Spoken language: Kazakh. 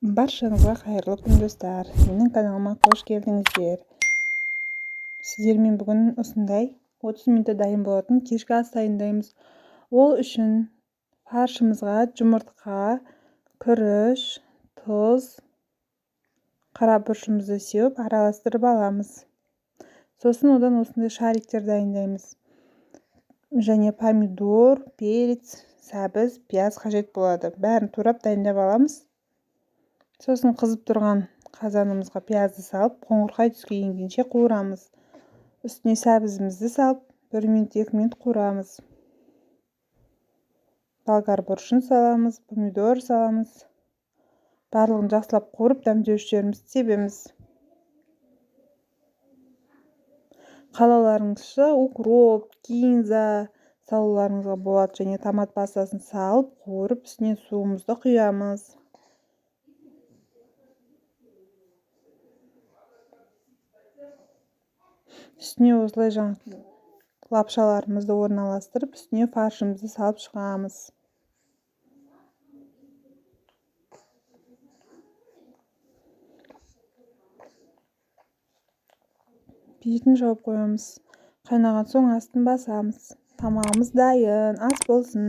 Баршаңызға қайырлы күн, достар! Менің каналыма қош келдіңіздер. Сіздермен бүгін осындай 30 минутта дайын болатын кешкі ас дайындаймыз. Ол үшін фаршымызға жұмыртқа, күріш, тұз, қара бұрышымызды сеуіп араластырып аламыз. Сосын одан осындай шариктер дайындаймыз. Және помидор, перец, сәбіз, пияз қажет болады. Бәрін турап дайындап аламыз. Сосын қызып тұрған қазанымызға пиязды салып, қоңырқай түске енгенше қуырамыз. Үстіне сәбізімізді салып, 1 минут, 2 минут қуырамыз. Болгар бұрышын саламыз, помидор саламыз. Барлығын жақсылап қуырып, дәмдеуіштерімізді себеміз. Қалауларыңызша укроп, кинза салуларыңызға болады және томат пастасын салып, қуырып, үстіне суымызды құямыз. Үстіне осылай жаңа лапшаларымызды орналастырып, үстіне фаршымызды салып шығамыз. Бетін жауып қоямыз. Қайнаған соң астын басамыз. Тамағымыз дайын, ас болсын.